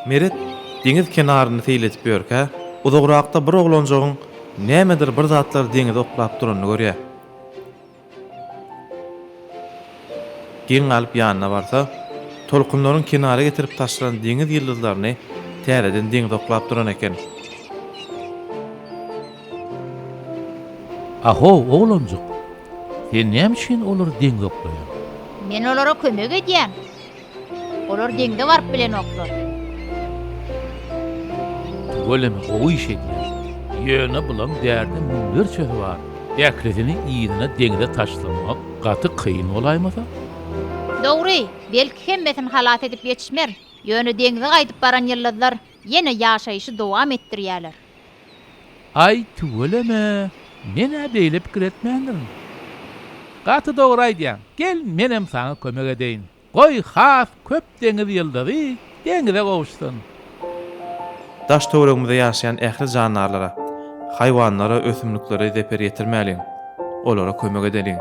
Meret deňiz kenaryny seýil edip ýörkä, uzagrakda bir oglanjygyň nämedir bir zatlar deňize oklap duranyny görýär. Geň galyp ýanyna barsa, tolkunlaryň kenara getirip taşlan deňiz ýyldyzlaryny täzeden deňze oklap duran eken. Ahow, oglanjyk! Sen näme üçin olary deňze oklaýaň? Men olara kömek edýän. Olar deňze baryp bilenoklar. Tüweleme gowy iş edýäň. Ýöne bulaň bärde müňlerçesi bar. Ählisini yzyna deňze taşlamak gaty kyn bolaýmasa? Dogry, belki hemmesini halas edip ýetişmerin. Ýöne deňze gaýdyp baran ýyldyzlar ýene ýaşaýşy dowam etdirýärler. Aý, tüweleme, men-ä beýle pikir etmändirin. Gaty dogry aýdýaň, gel menem saňa kömek edeýin. Goý, has köp deňiz ýyldyzy deňize gowuşsyn. Daş-töweregimizde ýaşaýan ähli jandarlara, haýwanlara, ösümliklere zeper ýetirmäliň, olara kömek edeliň.